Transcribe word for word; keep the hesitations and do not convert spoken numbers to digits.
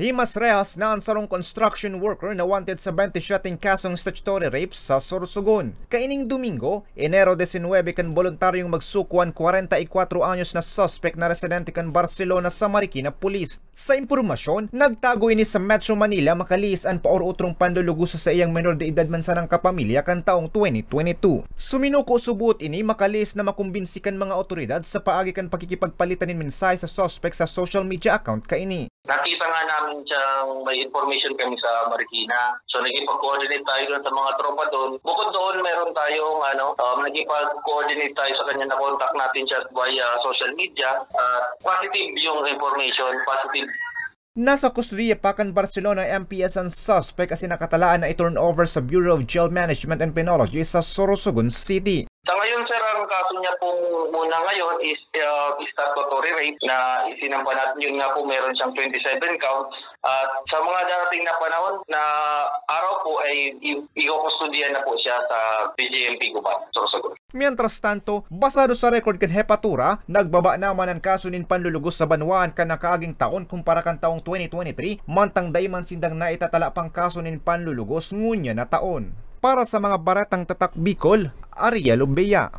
Himas rehas na an sarong construction worker na wanted sa twenty-seven kasong statutory rape sa Sorsogon. Kaining Domingo, Enero diecinuebe, kan boluntaryong magsuko an kwarenta y kwatro anyos na suspek na residente kan Barcelona sa Marikina Police. Sa impormasyon, nagtago ini sa Metro Manila makalihis an paor-otrong panlulugos sa saiyang menor de edad man sanang kapamilya kan taong twenty twenty-two. Suminuko subuot ini makalihis na makumbinsi kan mga otoridad sa paagi kan pakikipagpalitan nin mensahe sa suspek sa social media account kaini. Nakita nga namin siyang may information kami sa Marikina. So, nakipag-coordinate tayo dun sa mga tropa dun. Bukod doon, meron tayong, ano, um, nakipag-coordinate tayo sa kanya, na-contact natin siya via social media. At positive yung information, positive. Nasa kustodiya pa kan Barcelona M P S an suspek asin nakatalaan na i-turn over sa Bureau of Jail Management and Penology sa Sorsogon City. Sa ngayon, sir, ang kaso niya po muna ngayon is, uh, statutory rape na isinampa natin. Yun nga po, meron siyang twenty-seven counts. At sa mga darating na panahon na araw po ay i-, ikukustodiya na po siya sa B J M P Guban, Sorsogon. Mientras tanto, basado sa record kan hepatura, nagbaba naman an kaso nin panlulugos sa banwaan kan nakaaging taon kumpara kan taong twenty twenty-three, mantang dai man sindang naitatala pang kaso nin panlulugos ngunyan na taon. Para sa mga Baretang Tatak Bicol, Ariel Obeya.